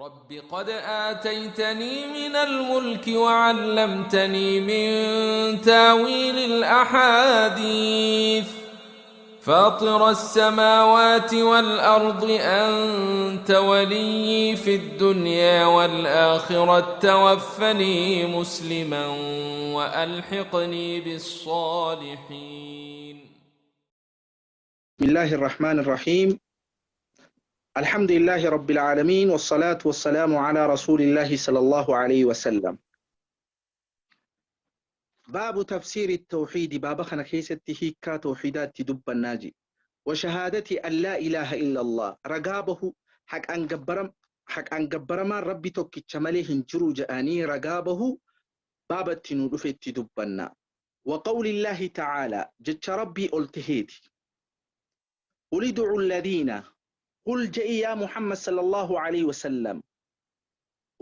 رب قد آتيتني من الملك وعلمتني من تاويل الأحاديث فاطر السماوات والأرض أنت وليي في الدنيا والآخرة توفني مسلما وألحقني بالصالحين. بسم الله الرحمن الرحيم. الحمد لله رب العالمين، والصلاة والسلام على رسول الله صلى الله عليه وسلم. باب تفسير التوحيد، باب خنا كيستي هيكا توحيدات دب الناجي وشهادة أن لا إله إلا الله، رقابه حق أن جبرم حق أن جبرما ربي توكي هنجرو جاني رقابه باب التنودفت دبنا. وقول الله تعالى جتش ربي قلتهيتي قل ادعوا الذين، قل جئ يا محمد صلى الله عليه وسلم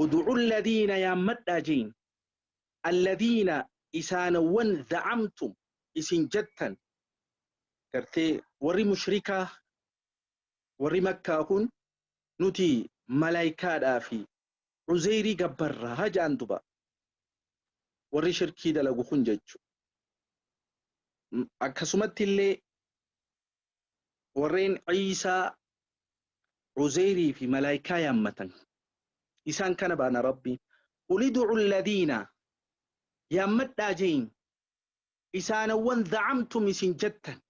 ادعوا الذين يا مداجين الذين إسانوان زعمتم إسن جتا كرتي وري مشركة وري مكة كن نتي ملايكا دافي عزيري جبر هجا أندبا وري شركي دلقو خنجج أكسمت اللي ورين عيسى عزيري في ملايكا يمتن إسان كان بانا ربي قل ادعوا الذين يمت أجين إسان وان زعمتم إسن جتا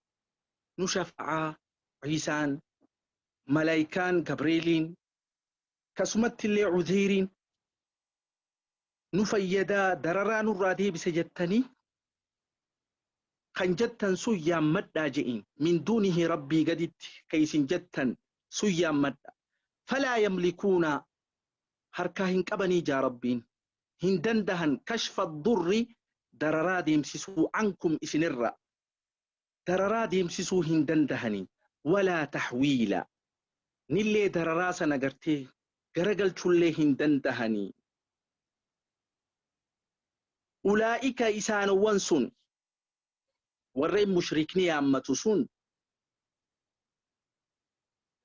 نشفع عيسان ملايكان جبريلين كسمت اللي عزيرين نفيدا درران الرادي بسجتني خن جتا سو يمت أجين من دونه ربي قدت كيس جتا سو يمت فلا يملكون هركاهن كبني جا ربين هندندهن كشف الضر دررا ديمسسو عنكم إسنرا دررا ديمسسو هندندهني ولا تحويلا نلي دررا سنغرتي غرغل چولي هندندهني أولئك إسان وانسون ورين مشركني أمتسون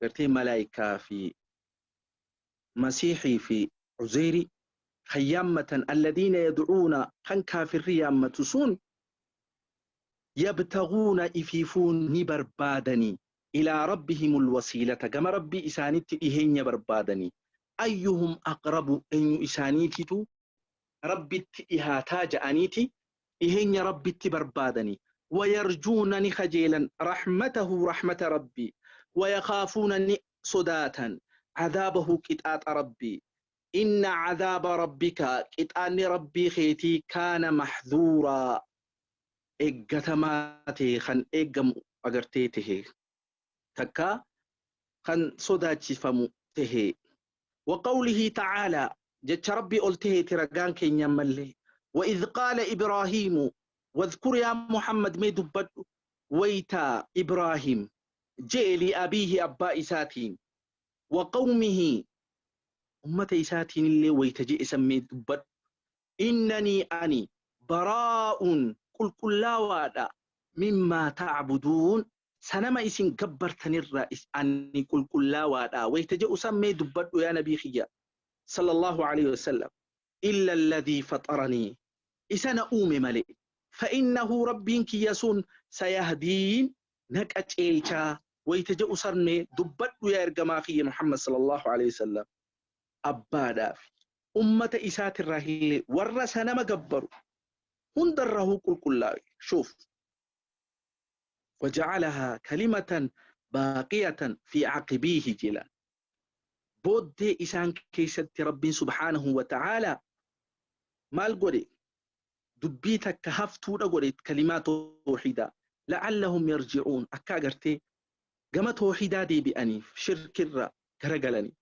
غرتي ملائكة في مسيحي في عزيري خيامة الذين يدعون خن كافر يامتسون يبتغون إفيفون نبربادني إلى ربهم الوسيلة كما ربي إسانيت إهين يبربادني أيهم أقرب أن إسانيتي ربي إهاتاج أنيتي إهين ربي تبربادني ويرجون خجيلا رحمته رحمة ربي ويخافون صداتا عذابه كتات ربي إن عذاب ربك كتان ربي خيتي كان محذورا إجتماتي خن إجم أجرتيته تكا خن صداتي فمته. وقوله تعالى جت ربي قلته ترجان كين يملي وإذ قال إبراهيم واذكر يا محمد ميدبت ويتا إبراهيم جئ لأبيه أبا إساتين وقومه أمة إساتين اللي ويتجئ سمي دبت إنني أني براء قل كل وادا مما تعبدون سنما إسن كبرتني الرئيس أني قل كل وادا ويتجئ سمي دبت يا نبي خيا صلى الله عليه وسلم إلا الذي فطرني إسنا أومي ملي فإنه ربي كيسون سيهدين نك أتشيلتا ويتجئ سرمي دبت يا إرجماخي محمد صلى الله عليه وسلم أبادا أمة إسات الرهيل ورسنا ما جبروا هندره كل كلاوي. شوف وجعلها كلمة باقية في عقبيه جلا بود إسان كيست ربي سبحانه وتعالى مال قولي دبيتك كهفتو قولي كلمات توحيدا لعلهم يرجعون أكاغرتي جما توحيدا دي بأني شرك الرا كرجلني.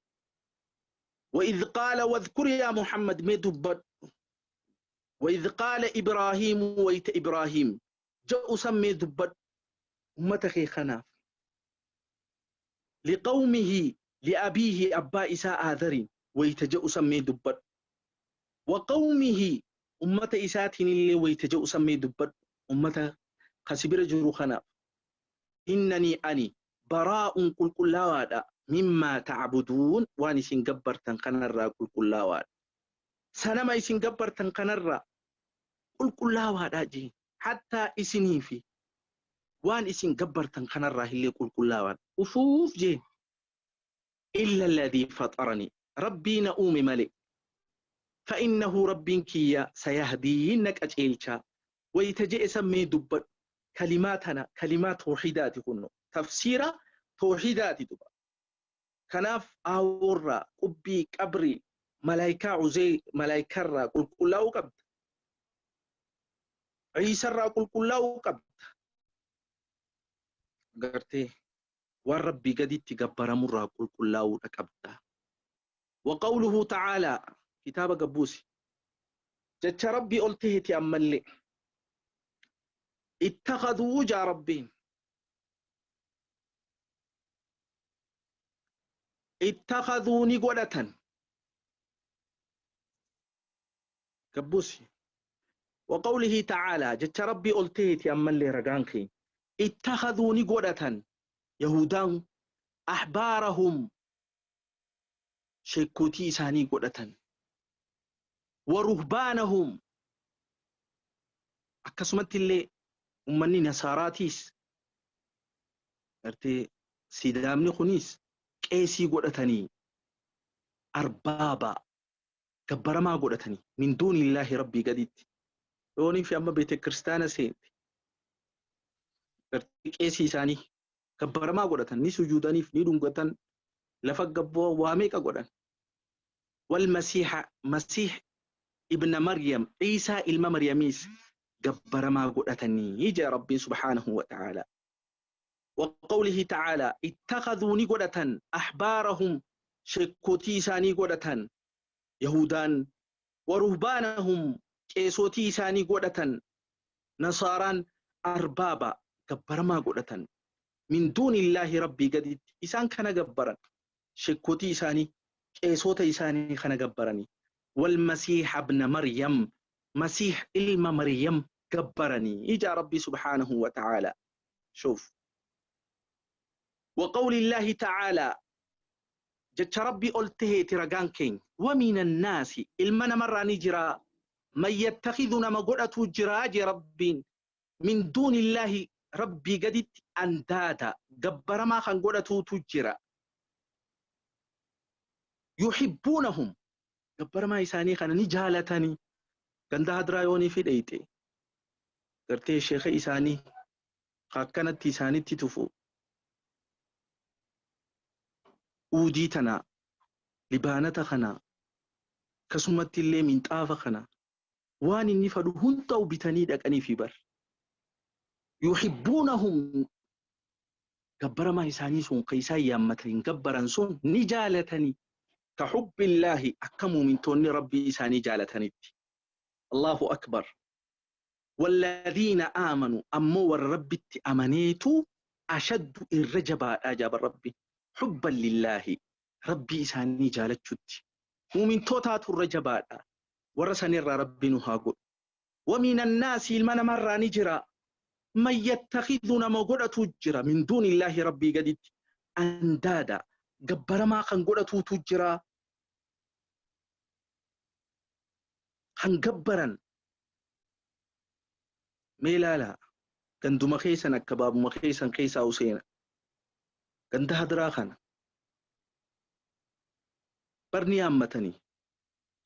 وإذ قال واذكر يا محمد مدبر وإذ قال إبراهيم ويت إبراهيم جاء سمي دبر أمتك خناف لقومه لأبيه أبا إساء آذرين ويتجاء سمي دبر وقومه أمة إساتين اللي ويتجاء سمي دبر أمة خسبر جرو خناف إنني أني براء قل كل Mimmaa ta'buduun waan isin gabbartan kanarraa qulqullaawaadha. Sanama isin gabbartan kanarraa qulqullaawaadha jeen. Hattaa isinii fi waan isin gabbartan kanarraa illee qulqullaawaadha. Ufuuf jeen. Illa alladhii faxaranii. Rabbii na uume malee. Fa'innahu Rabbiin kiyya sayahdiin na qaceelcha. Wayita je'e san mee dubbadhu. Kalimaa tana kalimaa tawhiidaati kunno. Tafsiira tawhiidaati duba. Kanaaf aawoorraa, qubbii, qabrii, malaayikaa uzee, malaayikarraa qulqullaa'uu qabda. Ciisarraa qulqullaa'uu qabda. Gartee waan Rabbii gaditti gabbaramurraa qulqullaa'uudha qabda. Wa qawluhu ta'aalaa kitaaba gabbuusi. Jecha Rabbii ol taheti ammallee. Ittakhaduu jaa Rabbiin. Ittakhaduu ni godhatan. Gabbuusi. Wa qawlihi ta'aalaa jecha Rabbii ol taheti ammallee ragaan keenya. Ittakhaduu ni godhatan Yahudaan ahbaarahum sheekkootii isaanii godhatan. Wa ruhbaanahum akkasumatti illee ummanni nasaaraatiis gartee sidaamni kunis qeesii godhatanii arbaaba gabbaramaa godhatanii min duunillaahi Rabbii gaditti. Yoonii fi amma beete kiristaana seente gartee qeesii isaanii gabbaramaa godhatan ni sujuudaniif ni dhungatan lafa gabboo waa meeqa godhan. Wal masiiha masiih ibna Maryam Ciisaa ilma Maryamiis gabbaramaa godhatanii jee Rabbiin subhaanahu wa ta'aalaa. Wa qawlihi ta'aalaa ittakhadhuu ni godhatan ahbaarahum sheekkootii isaanii godhatan Yahudaan wa ruhbaanahum qeesootii isaanii godhatan Nasaaraan arbaaba gabbaramaa godhatan min duunillaahi Rabbii gaditti isaan kana gabbaran sheekkootii isaanii qeesoota isaanii kana gabbaranii wal masiiha ibna Maryam masiih ilma Maryam gabbaranii ijaa Rabbii subhaanahu wa ta'aalaa. Shuuf. Wa qawlillaahi ta'aalaa jecha Rabbii ol taheeti ragaan keenya. Wa minan naasi ilma namarraa ni jira man yattakhidhu nama godhatuu jiraa jee Rabbiin min duunillaahi Rabbii gaditti andaada gabbaramaa kan godhatuutu jira. Yuhibbuunahum gabbaramaa isaanii kana ni jaalatanii ganda hadraa yoonii fi dheeyxe gartee sheekha isaanii akkanatti isaanitti tufu uudii tana libaanata kana akkasumatti illee minxaafa kana waan inni fadhu hunda'u bitanii dhaqanii fi bar yuhibbuunahum gabbaramaa isaanii sun ka isaan yaammatanii gabbaran sun ni jaalatanii ka hubbillaahi akka muumintoonni Rabbii isaanii jaalatanitti. Allahu akbar. Walladhiina aamanu ammoo warra Rabbitti amaneetu ashaddu irra jabaadha jaaban Rabbi. Hubban lillaahi Rabbii isaanii jaalachutti. Muumintootaatu irra jabaadha. Warra sanirraa Rabbi nu haa godhu. Waminan naasi ilma namarraa ni jira. Man yattakhidhu nama godhatu jira min duunillaahi Rabbii gaditti andaada gabbaramaa kan godhatuutu jira. Kan gabbaran mee ilaalaa ganduma keessan akka baabuma keessan keessaa useena ganda hadraa kana bar ni yaammatanii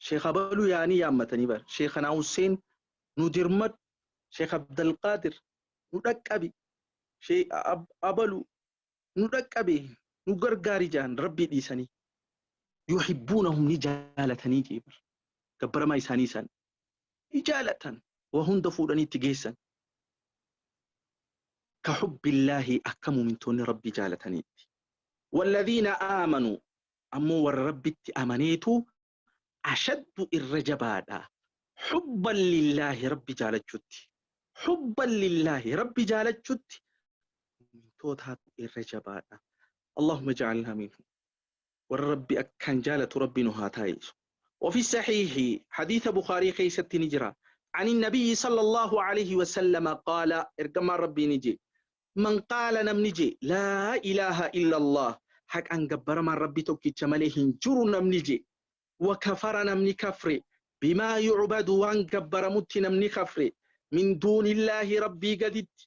sheekh abaluu yaanii yaammatanii bar sheekhanaa Hussein nu dirmadhu sheekh Abdalqaadir nu dhaqqabi sheekh abaluu nu dhaqqabi nu gargaari jaan Rabbii dhiisanii yuhibbuunahum ni jaalatanii jee bar gabbaramaa isaanii san ni jaalatan waa hunda fuudhanii itti geessan ka hubbillaahi akka muumintoonni Rabbii jaalataniitti. Walladhiina aamanuu ammoo warra Rabbitti amaneetu ashaddu irra jabaadha. Hubban lillaahi Rabbi jaalachutti. Hubban lillaahi Rabbi jaalachutti muumintootaatu irra jabaadha. Allahumma ja'alnaa minhum. Warra Rabbi akkaan jaalatu Rabbi nu haa taayisu. وفي الصحيح حديث بخاري كيست نجرا عن النبي صلى الله عليه وسلم قال ارجما ربي نجي من قال نم نجي لا إله إلا الله Haqaan gabbaramaan Rabbi tokkicha malee hin jiru namni je. Wakafara namni kafre. Bimaa yucbadu waan gabbaramutti namni kafre. Min duunillaahi Rabbii gaditti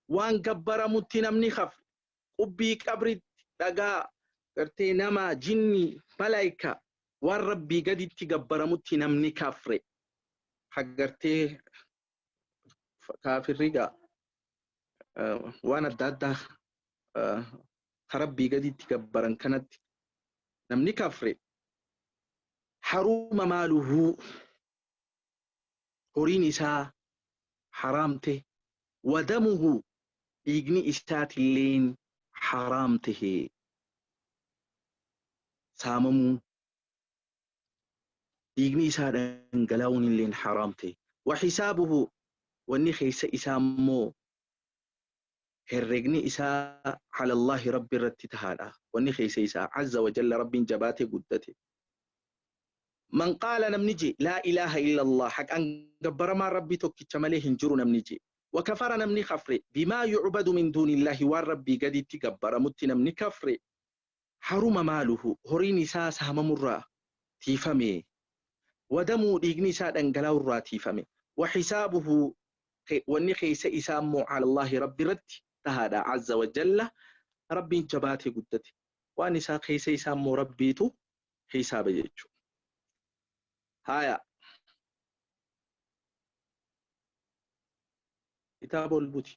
waan gabbaramutti namni kafre. Qubbii qabritti dhagaa gartee nama jinni malaayika waan Rabbii gaditti gabbaramutti namni kafre. Hagartee kaafirri gaa waan adda addaa ka Rabbii gaditti gabbaran kanatti namni kafre haruma maaluhu horiin isaa haraamte wadamuhu dhiigni isaatilleen haraam tahe saamamuun dhiigni isaa dhangalaa'uun illeen haraam tahe وحسابه wanni keessa isaa immoo herregni isaa على الله rabbi irratti tahaadha wanni keessa isaa عز وجل rabbiin jabaate guddate. من قال namni je لا إله إلا الله haqaan gabbaramaan rabbii tokkicha malee hin jiru namni je وكفر namni kafre بما يعبد من دون الله waan rabbii gaditti gabbaramutti namni kafre haruma maaluhu horiin isaa saamamurraa tiifame ودمه dhiigni isaa dhangalaa'urraa tiifame وحسابه wanni keessa isaa immoo على الله rabbi irratti tahaadha عز وجل rabbiin jabaatee guddate waan isaa keessa isaa immoo rabbiitu hisaaba jechuudha. Haya kitaaba ol buti.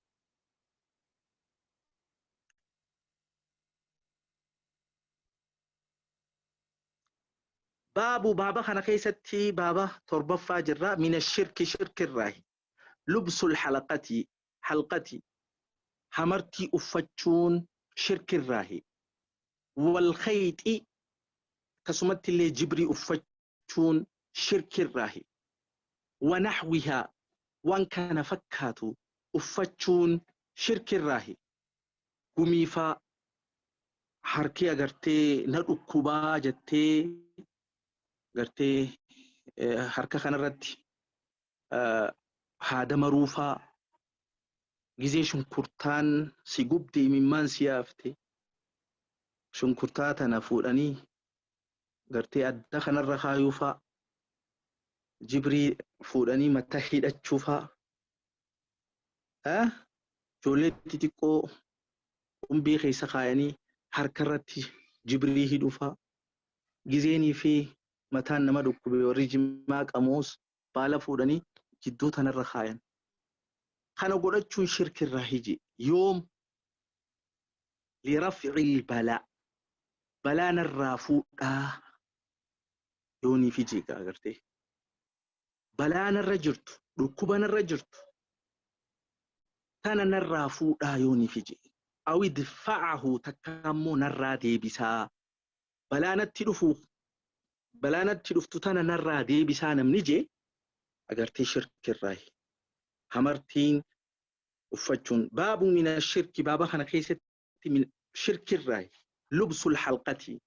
Baabu baaba kana keessatti baaba torbaffaa jirra من الشرك shirkirraahi لبس الحلقة حلقة hamartii uffachuun shirkirraahi والخيط akkasumatti illee jibrii uffachuun shirkirraahi ونحوها waan kana fakkaatu uffachuun shirkirraahi gumiifaa harki agartee na dhukkubaa jettee gartee harka kanarratti haada maruufaa gizee shunkurtaan si gubde imimmaan si yaafte shunkurtaa tana fuudhanii gartee adda kanarra kaayuufaa jibrii fuudhanii mataa hidhachuufaa ijoollee xixiqqoo qumbii keessa kaayanii harkarratti jibrii hidhuufaa gizeenii fi mataan nama dhukkube warri jimaa qamoos baala fuudhanii jidduu tanarra kaayan. Kana godhachuun shirkirraa hiji yoom لرفع البلاء balaanarraa fuudhaa yoonii fi jeeqa agartee balaanarra jirtu dhukkubanarra jirtu tana narraa fuudhaa yoonii fi jee أو ادفعه takka immoo narraa deebisaa balaanatti dhufu balaanatti dhuftu tana narraa deebisaa namni jee agartee shirkirraa hamartiin uffachuun. باب من الشرك baaba kana keessatti من shirkirraa لبس الحلقة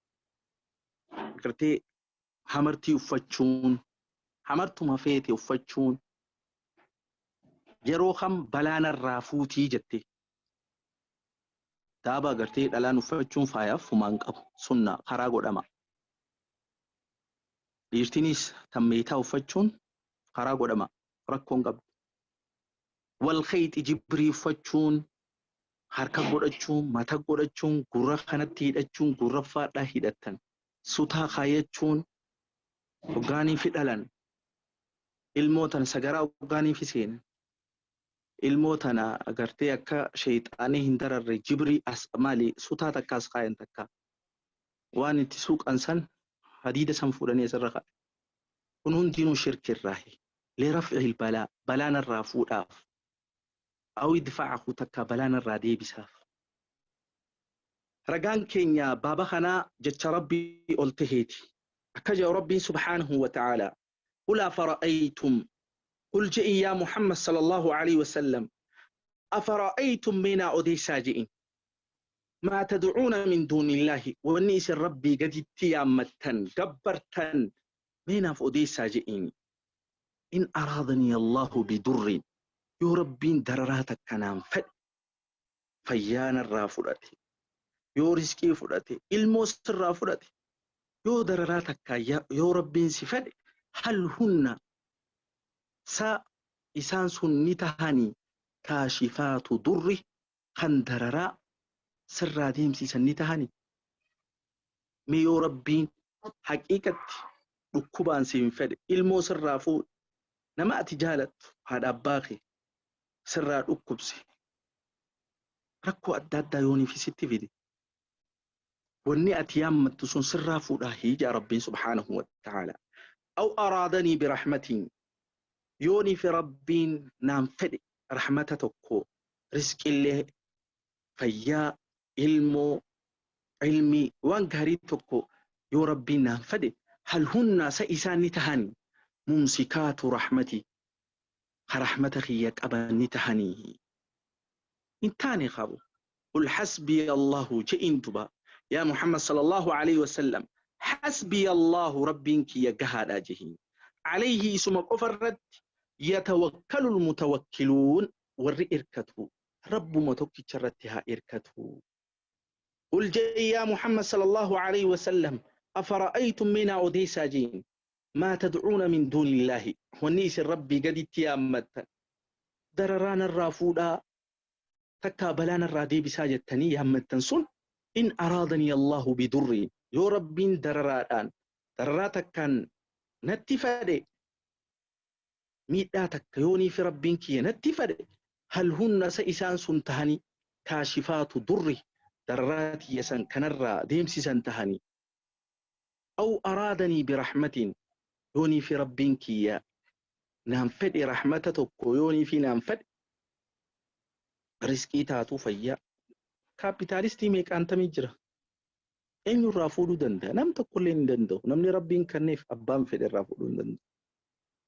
agartee hamartii uffachuun hamartuma feete uffachuun yeroo kam balaanarraa fuutii jette daaba agartee dhalaan uffachuun faayaaf fumaan qabu sunna karaa godhama. Dhiirtinis tan meetaa uffachuun karaa godhama rakkoon qabdu. والخيط jibrii uffachuun harka godhachuun mata godhachuun gurra kanatti hidhachuun gurra faadhaa hidhattan sutaa kaayyachuun hoggaanii fi dhalan ilmoo tana sagaraa hoggaanii fi seenan ilmoo tana agartee akka sheexaanii hin dararre jibrii as maali sutaa takkaas kaayan takka waan itti suuqan san hadiida san fuudhanii asirra kaayan kun hundinuu shirkirraahi لرفع البلاء balaanarraa fuudhaaf أو ادفعه takka balaanarraa deebisaaf. Ragaan keenya baaba kanaa jecha rabbii ol taheeti. Akka jedhu rabbiin سبحانه وتعالى قل أفرأيتم قل je'i يا محمد صلى الله عليه وسلم أفرأيتم mee odeessaa je'in ما تدعون من دون الله wanni isin rabbii gaditti yaammattan gabbartan mee naaf odeessaa je'iin إن أرادني الله بضر yoo rabbiin dararaa takka naan fedhe fayyaanarraa fudhate Yoo rizqii fudhate, ilmoo sirraa fudhate, yoo dararaa takkaa yoo Rabbiin si fedhe, hal hunna sa isaan sun ni tahanii kaashifaatu durri kan dararaa sirraa deemsiisan ni tahanii? Mee yoo Rabbiin haqiiqatti dhukkubaan siin fedhe, ilmoo sirraa fuudhe, nama ati jaalattu haadha abbaa kee sirraa dhukkubse, rakkoo adda addaa yooniif sitti fide, wanni ati yaammattu sun sirraa fuudhaa hiija Rabbiin subhaanahu wa ta'ala. Aw araadanii birahmatiin, yooniif Rabbiin naan fedhe rahmata tokko, rizqillee, fayyaa, ilmoo, ilmii, waan gaarii tokko yoo Rabbiin naan fedhe, hal hunnaa sa isaan ni tahani mumsikaatu rahmati, ka rahmata kiyya qaban ni tahanii? Hin taane qabu. Qul hasbiya Allahu je'in duba yaa Muhammad sallallahu alaihi wasallam, hasbiya Allahu, Rabbiin kiyya gahaadha jehin. Alayhi, isuma qofa irratti, yatawakkalu almutawakkiluun, warri irkatu Rabbuma tokkicha irratti haa irkatu. Qul je'i yaa Muhammad sallallahu alaihi wasallam, afara'aytum, minaa odeessaa jehin, maa tad'uuna min duunillaahi, wanni isin Rabbii gaditti yaammattan, dararaa narraa fuudhaa takkaa balaa narraa deebisaa jettanii yaammattan sun, in araadanii Allahu bidurriin, yoo Rabbiin dararaadhaan dararaa takkaan natti fedhe, miidhaa takka yoonii fi Rabbiin kiyya natti fedhe, hal hunna sa isaan sun tahanii kaashifaatu durri, dararaa tiyya san kanarraa deemsisan tahanii? Aw araadanii birahmatiin, yoonii fi Rabbiin kiyya naan fedhe rahmata tokko, yoonii fi naan fedhe rizqii taatuu, fayyaa, kaapitaalistii meeqaantamii jira, eenyurraa fuudhuu danda'a? Nam tokkollee hin danda'u. Namni Rabbiin kenneef abbaan fedhe irraa fuudhuu hin danda'u.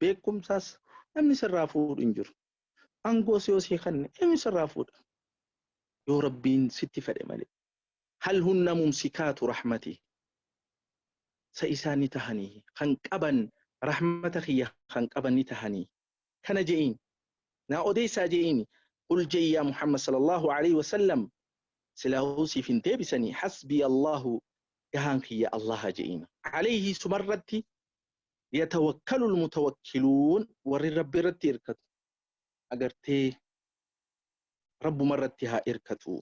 Beekumsaas namni sirraa fuudhu hin jiru. Aangoos yoo sii kenne eenyu sirraa fuudha? Yoo Rabbiin sitti fedhe malee. Hal hunna mumsikaatu rahmati, sa isaan ni tahanii kan qaban rahmata kiyya kan qaban ni tahanii? Kana je'iin, naa odeessaa je'iini. Qul je'i yaa Muhammad sallallahu alaihi wasallam, silaahuu siif hin deebisanii, hasbii Allahu, gahaan kiyya Allaha je'iin. Alayhi, sumarratti, yatawakkalu almutawakkiluun, warri Rabbi irratti irkatu agartee Rabbuma irratti haa irkatu.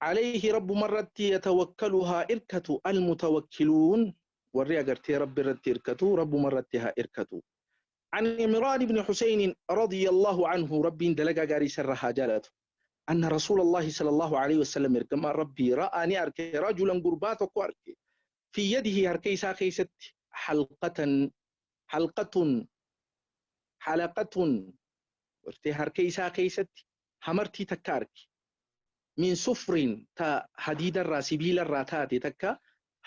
Alayhi, Rabbuma irratti, yatawakkalu haa irkatu, almutawakkiluun, warri agartee Rabbi irratti irkatu Rabbuma irratti haa irkatu. عن عمران بن حسين رضي الله عنه، ربي دلقا غاري سرها جالته، أن رسول الله صلى الله عليه وسلم، كما ربي، رأى ني أركي، رجلا قربات أركي، في يده هركيسا خيست، حلقة حلقة حلقة harka isaa keessatti hamartii takka arge. Min sufrin, ta hadiidarraa, sibiilarraa taate takka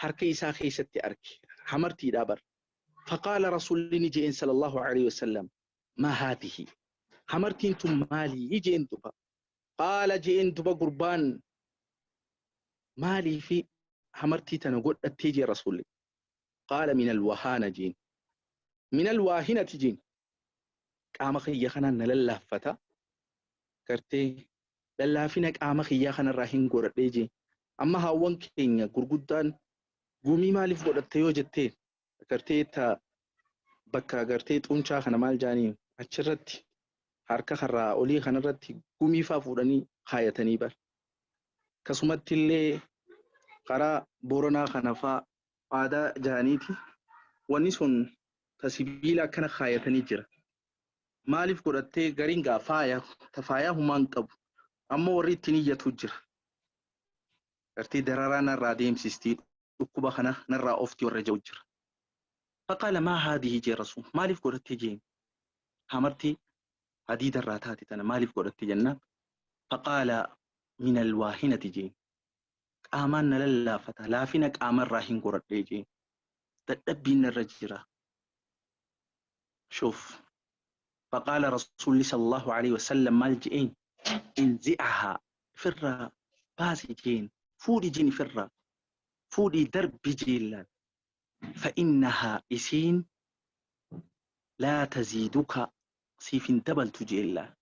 harka isaa keessatti arge, hamartiidha bar. فقال رسول جئن صلى الله عليه وسلم: ما هذه؟ hamartiin tun maalii jeen duba. قال جئن duba gurbaan, maalii fi hamartii tana godhattee jee Rasuulli. قال من الوهانة jeen, من الواهنة jeen, qaama kiyya kanaan na lallaaffata gartee, lallaafina qaama kiyyaa kanarraa hin godhadhee jee. Amma haawwan keenya gurguddaan gumii maaliif godhatte yoo jettee, gartee ta bakka gartee xuncaa kana maal jaaniin, achirratti harka karraa olii kanarratti gumii faa fuudhanii kaayatanii bar. Akkasumatti illee karaa Booranaa kana faa aadaa jaaniiti, wanni sun ta sibiila akkana kaayatanii jira. Maaliif godhattee? Gariin gaa faaya, ta faayaa humaan qabu, ammoo warri ittiin iyyatu jira. Gartee dararaa narraa deemsistii, dhukkuba kana narraa ofti warra jiru jira. فقال ما هذه jee Rasuul, maaliif godhattee jeen, hamartii hadiidarraa taate tana maaliif godhatte jennaan, فقال من الواهنة jeen, qaamaan na lallaafata, laafina qaamarraa hin godhadhee jeen, dadhabbiin narra jira. شوف، فقال رسول صلى الله عليه وسلم maal je'een? انزعها firraa baasi jeen, fuudhi jeen, firraa fuudhii darbi jeellaan. فإنها isiin لا تزيدك siif hin dabaltu jeellaan,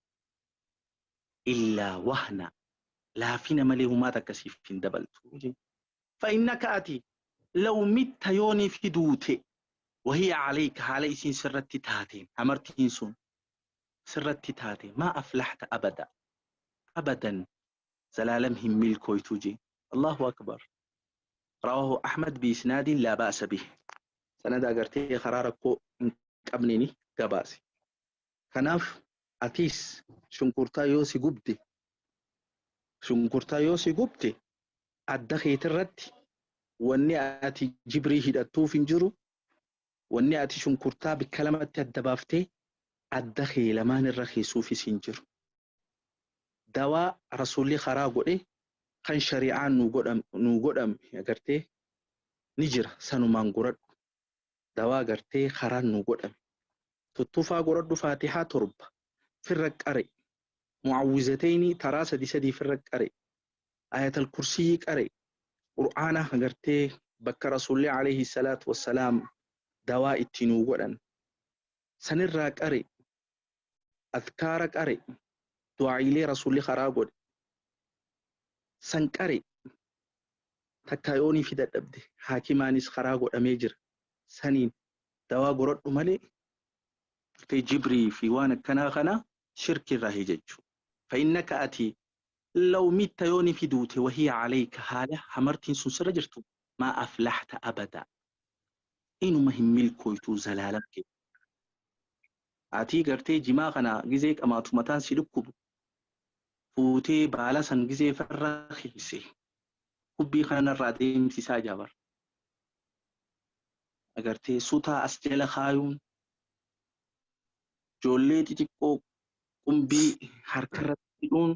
إلا وهنا. Laafina malee humaa takka siif hin dabaltu. Fa'innaka ati law mitta yoonii fi duute wahiya alayka haala isiin sirratti taateen hamartiin sun sirratti taate maa aflaxta abada abadan zalaalam hin milkooytu jee. Allahu akbar. Rawaahu Ahmad biisnaadin laa ba'sa bih. Sanada agartee karaa rakkoo hin qabneeni gabaase. Kanaaf atiis shunkurtaa yoo si gubde shunkurtaa yoo si gubde adda keetirratti wanni ati jibrii hidhattuuf hin jiru, wanni ati shunkurtaa bikka lamatti adda baaftee adda kee lamaan irra keessuufis hin jiru. Dawaa rasuulli karaa godhe kan shari'aan nu godhame agartee ni jira sanumaan goradhu. Dawaa agartee karaan nu godhame. Tuttufaa goradhu faatihaa 7 firra qare. Mu'awwizatayni taraa 3 3 firra qare. Ayatal kursiyyi qare. Qur'aana agartee bakka rasuulli alayhi salaatu wassalaam dawaa itti nuu godhan. Sanirraa qare. Adkaara qare. Du'aa'ilee rasuulli karaa godhe. San qare. Takkaa yoonii fi dadhabde haakimaanis karaa godhamee jira. Saniin dawaa goradhu malee gartee jibrii fi waan akkanaa kana shirkirraa jechu. Fa'innaka ati law mitta yoonii fi duute wahiya alayka haala hamartiin sun sirra jirtu maa aflaxta abada. Inuma hin milkooytu zalaalam kee. Ati gartee jimaa kana gizee qamaatu mataan si dhukkubu fuutee baala san gizee farra keesse hubbii kanarraa deemsisaa jaabar. Agartee sutaa as jala kaayuun ijoollee xixiqqoo qumbii harkarratti hidhuun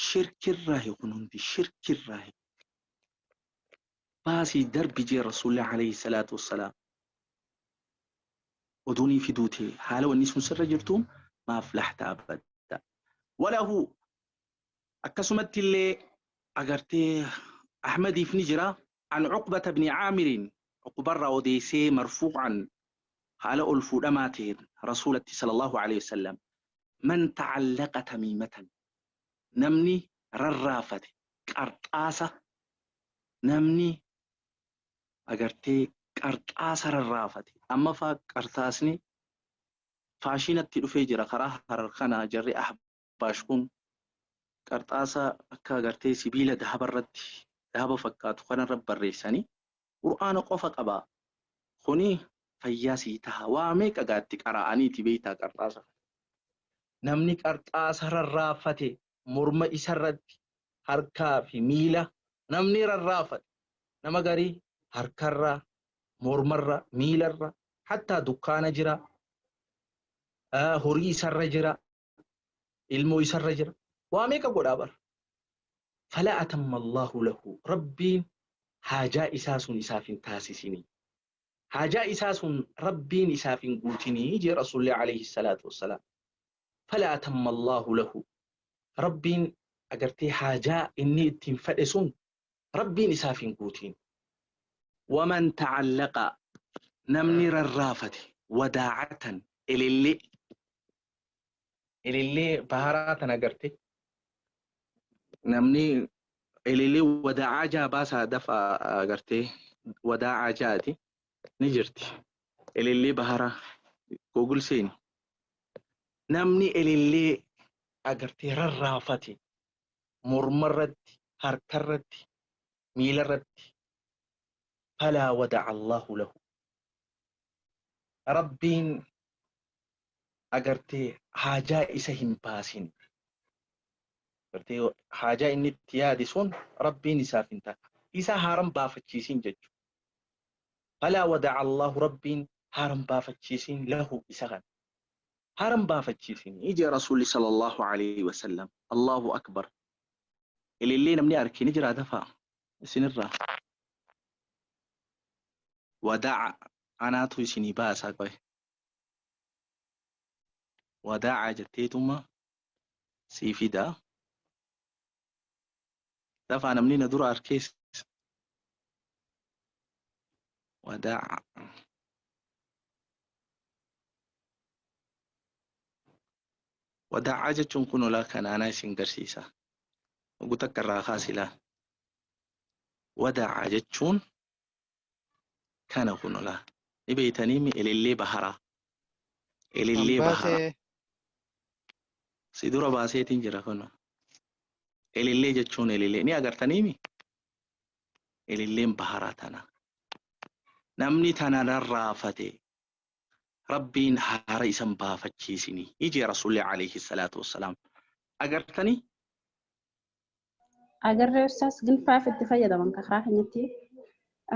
shirkirraa kun hundi shirkirraa. Baasii darbi jee rasuulli alayhi salaatu wassalaam. Oduunii fi duute haala wanni sun sirra jirtu maaf laxta abada. Walahu akkasumatti illee agartee Ahmadiif ni jira an Uqbata bni Caamirin Uqbarraa odeessee marfuucan haala ol fuudhamaa ta'een rasuulatti sallallahu alayhi wasallam man tacallaqa tamiimatan namni rarraafate qarxaasa namni agartee qarxaasa rarraafate amma faa qarxaasni faashinatti dhufee jira karaa harar kana jarri ahbaash kun qarxaasa akka agartee sibiila dahaba irratti dahaba fakkaatu kanarra barreessanii qur'aana qofa qaba kuni fayyaa sii taha waa meeqa gaatti qara'aniiti beektaa qarxaasa namni qarxaasa rarraafate morma isarratti harkaa fi miila namni rarraafate nama garii harkarra mormarra miilarra hattaa dukkaana jira horii isarra jira ilmoo isarra jira waa meeqa godhaa bara fala atamma Allahu lahu rabbiin haajaa isaa sun isaaf hin taasisinii haajaa isaa sun rabbiin isaaf hin guutinii jee rasuulli alayhi salaatu wassalaam fala atamma Allahu lahu rabbiin agartee haajaa inni ittiin fedhe sun rabbiin isaaf hin guutiin. Waman tacallaqa namni rarraafate wadaacatan elellee elellee baharaa tan agarte namni elellee wadaacaa jaa baasaa dafa agartee wadaacaa jaati ni jirti elellee baharaa Google seeni namni elellee agartee rarraafate mormarratti harkarratti miilarratti falaa wadaca Allahu lahu rabbiin agartee haajaa isa hin baasin agartee haajaa inni itti yaade sun rabbiin isaaf hin ta'a isa haaran baafachiisin jechu falaa wadaca Allahu rabbiin haaran baafachiisin lahu isa kana haaran baafachiisin ije rasuulli sallallahu alayhi wasallam Allahu akbar ilillee namni arke ni jira dafaa isinirraa wadaca anaatu isinii baasaa qoye wadaca jetteetuma sii fida dafaa namni na dura arkees wadaca wadaca jechuun kun olaa kana anaa isin garsiisa. Ogu takka irraa kaasi ilaal. Wada'a jechuun kana kun olaa. Ni beeytanii mi elellee baharaa. Elellee baharaa. Baasee. Si dura baaseetiin jira kun. Elellee jechuun elellee. Ni agartanii mi? Elelleen baharaa tana. Namni tana rarraafate Rabbiin haara isan baafachiisini. Ijee Rasuulli alayhi salaatu wassalaam. Agartanii? Agarree ustaas gin faayaaf itti fayyadaman karaa keenyatti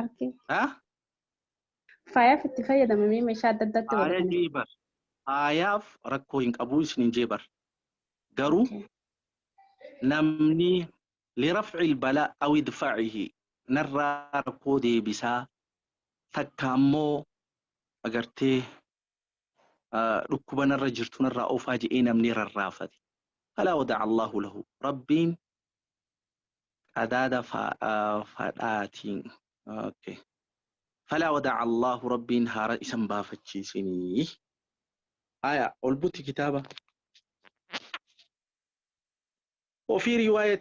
arge. Ha? Faayaaf itti fayyadamamee meeshaa adda addaatti Faaya godhatanii. jeebar. Faayaaf rakkoo hin qabu isinin jeebar. Garuu namni lirafci balaa aw idfacihi narraa rakkoo deebisaa takka ammoo agartee dhukkuba narra jirtu narraa oofaa je'ee namni rarraafate. Falaa wada'a Allahu lahu. Rabbiin qadaada fadhaatiin. Okay. Falaa wada'a Allahu Rabbiin haara isan baafachiisinii. Aya ol buti kitaaba. وفي رواية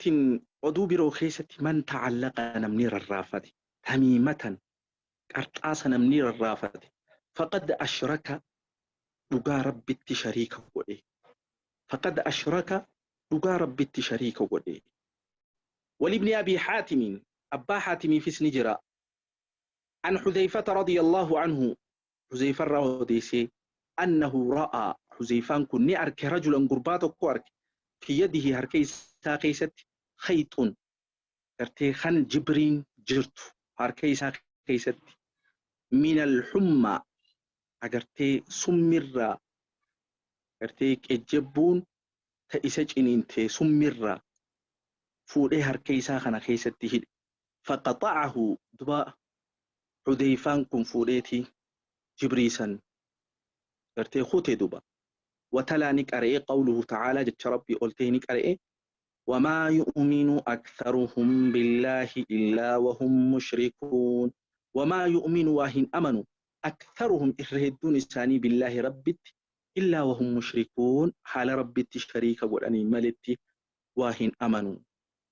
oduu biroo keessatti من تعلق namni rarraafate تميمة qarxaasa namni rarraafate فقد أشرك dhugaa Rabbitti shariika godhe. فقد أشرك dhugaa Rabbitti shariika godhe. ولابن أبي حاتم abbaa Haatimiifis ni jira. عن حذيفة رضي الله عنه حذيفة irraa أنه رأى حذيفان kun ni arke رجلا gurbaa tokko arke في يده harka isaa keessatti خيط gartee kan jibriin jirtu harka isaa keessatti من الحمى agartee summirraa gartee qejjebbuun ta isa ciniinte summirraa fuudhee harka isaa kana keessatti hidhe. فقطعه duba Xudeyfaan kun fuudheeti jibriisan gartee kute duba. وتلا ni qara'e قوله تعالى jecha Rabbii ol ta'e ni qara'e وما يؤمن أكثرهم بالله إلا وهم مشركون. وما يؤمن waa hin amanu أكثرهم irra hedduun isaanii بالله Rabbitti إلا وهم مشركون haala Rabbitti shariika godhanii maletti waa hin amanu.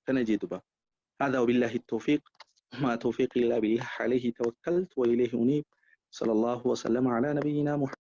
Kana jee duba. هذا وبالله التوفيق وما توفيقي إلا بالله عليه توكلت وإليه أنيب صلى الله وسلم على نبينا محمد.